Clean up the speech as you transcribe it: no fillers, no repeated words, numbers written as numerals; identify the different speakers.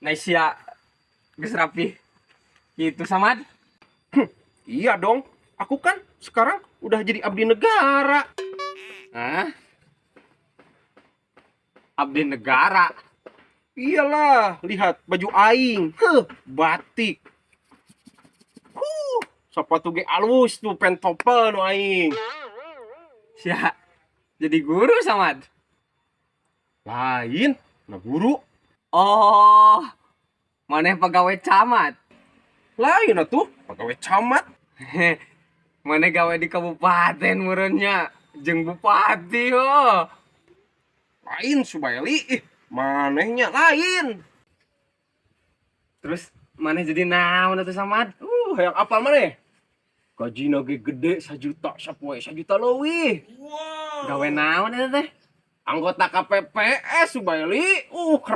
Speaker 1: Nah, sia geus rapi. Gitu, Samad.
Speaker 2: Iya dong, aku kan sekarang udah jadi abdi negara.
Speaker 1: Hah? Abdi negara.
Speaker 2: Iyalah, lihat baju aing. Heh, batik. Huh, sepatu ge alus tuh, pentopel nu aing.
Speaker 1: Sia jadi guru, Samad.
Speaker 2: Lain, nah guru.
Speaker 1: Oh, maneh pegawai camat.
Speaker 2: Lain atuh, pegawai camat.
Speaker 1: Maneh gawe di kabupaten meureun nya, jeung bupati oh.
Speaker 2: Lain, Subaeli, ih, manehnya lain.
Speaker 1: Terus maneh jadi naon atuh, Samad?
Speaker 2: Hayang apal maneh? Gajina ge gede, 1 juta sapoe, 1 juta leuwih.
Speaker 1: Gawe naon eta teh?
Speaker 2: Anggota KPPS, Subaeli.